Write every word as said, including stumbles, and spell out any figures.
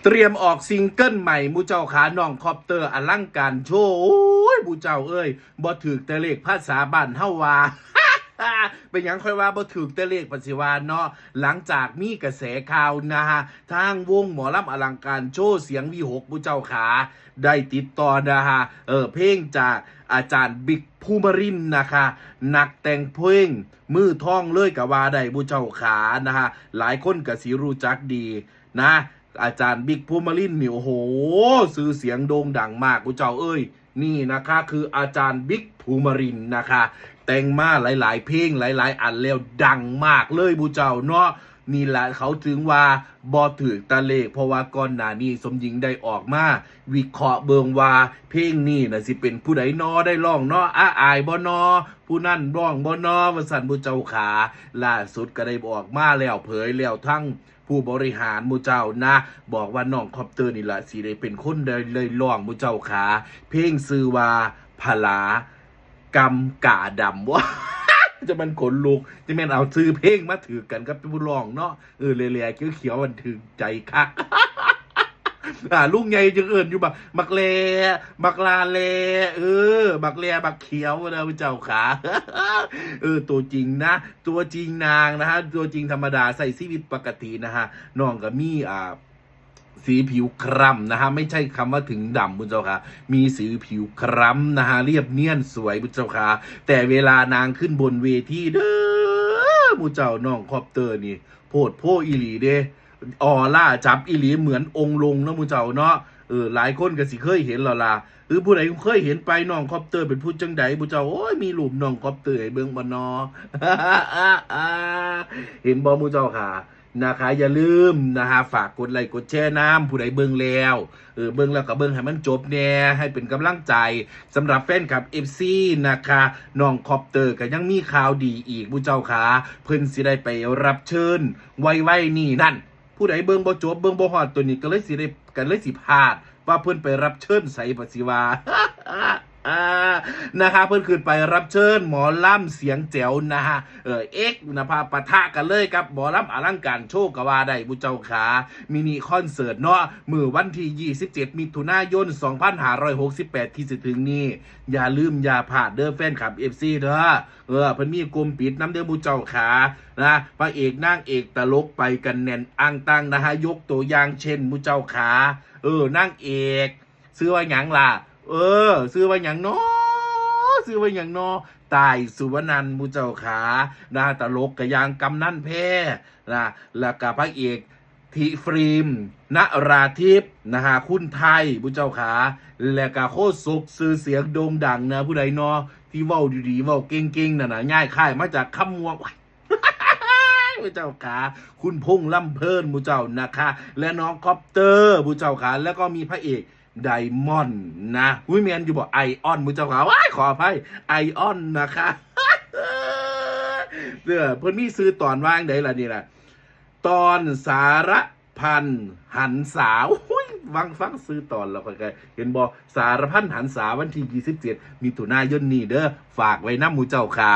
เตรียมออกซิงเกิลใหม่หมู่เจ้าขา น้องคอปเตอร์อลังการโชว์ โอ้ยหมู่เจ้าเอ้ย บ่ถืกแต่เลขภาษาบ้านเฮาว่า เป็นหยังค่อยว่าบ่ถืกแต่เลขปัจจุบันเนาะ หลังจากมีกระแสข่าวนะฮะ ทางวงหมอลำอลังการโชว์เสียงวีหกหมู่เจ้าขา ได้ติดต่อนะฮะ เออ เพลงจากอาจารย์บิ๊กภูมิรินทร์นะคะ นักแต่งเพลงมือทองเลยก็ว่าได้หมู่เจ้าขานะฮะ หลายคนก็สิรู้จักดีนะ อาจารย์บิ๊กภูมิรินทร์นี่ โอ้โห ชื่อเสียงโด่งดังมากหมู่เจ้าเอ้ย นี่นะคะ คืออาจารย์บิ๊กภูมิรินทร์นะคะ แต่งมาหลายๆ เพลงหลายๆ อันแล้วดังมากเลยหมู่เจ้าเนาะ นี่แหละเขาถึงว่าบ่ถืกแต่เลข เพราะว่าก่อนหน้านี้สมหญิงได้ออกมาวิเคราะห์เบิ่งว่าเพลงนี้น่ะสิเป็นผู้ใดนอได้ร้องเนาะ อาอายบ่นอ ผู้นั่นร้องบ่นอ ว่าซั่นหมู่เจ้าขา ล่าสุดก็ได้ออกมาแล้ว เผยแล้วทั้งผู้บริหารหมู่เจ้านะ บอกว่าน้องคอปเตอร์นี่แหละสิได้เป็นคนได้เลยร้องหมู่เจ้าขา เพลงชื่อว่าผลา กำกาดำ วะ จะมันขนลุก จะแม่นเอาชื่อเพลงมาถืกกันกับผู้ร้องเนาะ เออ แหล่ๆ เขียวๆ มันถืกใจคัก อ่า ลุงใหญ่จึงเอิ้นอยู่บัก บักแหล่ บักลาแหล่ เออ บักแหล่ บักเขียวนะหมู่เจ้าขา เออ ตัวจริงนะ ตัวจริงนางนะฮะ ตัวจริงธรรมดาใช้ชีวิตปกตินะฮะ น้องก็มี อ่า สีผิวคล้ำนะฮะ ไม่ใช่คำว่าถึงดำหมู่เจ้าขา มีสีผิวคล้ำนะฮะ เรียบเนียนสวยหมู่เจ้าขา แต่เวลานางขึ้นบนเวทีเด้อหมู่เจ้า น้องคอปเตอร์นี่ โพดโพอีหลีเด้ ออร่าจับอีหลีเหมือนองค์ลงเนาะหมู่เจ้าเนาะ เออ หลายคนก็สิเคยเห็นแล้วล่ะ หรือผู้ใดเคยเห็นไป น้องคอปเตอร์เป็นผู้จังใดหมู่เจ้า โอ้ย มีรูปน้องคอปเตอร์ให้เบิ่งบ่นอ เห็นบ่หมู่เจ้าขา นะคะ อย่าลืมนะฮะ ฝากกดไลค์กดแชร์นำ ผู้ใดเบิ่งแล้ว เออ เบิ่งแล้วก็เบิ่งให้มันจบแหน่ ให้เป็นกำลังใจสำหรับแฟนคลับ เอฟซี นะคะ น้องคอปเตอร์ก็ยังมีข่าวดีอีกหมู่เจ้าขา เพิ่นสิได้ไปรับเชิญไวๆนี่นั่น ผู้ใดเบิ่งบ่จบ เบิ่งบ่ฮอดตัวนี้ก็เลยสิได้ ก็เลยสิพลาด ว่าเพิ่นไปรับเชิญไส ปะสิว่า อ่า นะคะ เพิ่นขึ้นไปรับเชิญหมอลำเสียงแจ๋วนะฮะ เออ เอกนะพะ ปะทะกันเลยกับหมอลำอลังการโชว์ก็ว่าได้หมู่เจ้าขา มินิคอนเสิร์ตเนาะ มื้อวันที่ยี่สิบเจ็ด มิถุนายน สองพันห้าร้อยหกสิบแปด ที่สิถึงนี้ อย่าลืมอย่าพลาดเด้อแฟนคลับ เอฟซี เด้อ เออ เพิ่นมีกลุ่มปิดนำเด้อหมู่เจ้าขา นะ พระเอกนางเอกตลกไปกันแน่นอังตังนะฮะ ยกตัวอย่างเช่นหมู่เจ้าขา เออ นางเอก ชื่อว่าหยังล่ะ เออ ชื่อว่าหยังน้อ ชื่อว่าหยังน้อ ต่าย สุวนันท์หมู่เจ้าขา นะ ตลกกะยางกำนันแพ้ นะ แล้วก็พระเอก ทิ ฟิล์ม นราทิพย์ นะฮะ คุณไทยหมู่เจ้าขา และก็โคศกชื่อเสียงโด่งดังนะ ผู้ใดน้อ ที่เว้าดีๆ เว้าเก่งๆ นั่นน่ะ ย้ายค่ายมาจากคำม่วง หมู่เจ้าขา คุณพงษ์ลำเพลินหมู่เจ้านะคะ และน้องคอปเตอร์หมู่เจ้าขา แล้วก็มีพระเอกไดมอนด์นะ อุ้ย แม่นอยู่บ่ ไอออนหมู่เจ้าขา ว้าย ขออภัย ไอออนนะคะ เออ เพิ่นมีชื่อตอนว่าจั่งใดล่ะนี่ล่ะ ตอนสารพันหันษา อุ้ย ฟัง ฟังชื่อตอนแล้วข้อยก็ เห็นบ่ สารพันหันษา วันที่ยี่สิบเจ็ด มิถุนายนนี้เด้อ ฝากไว้นำหมู่เจ้าขา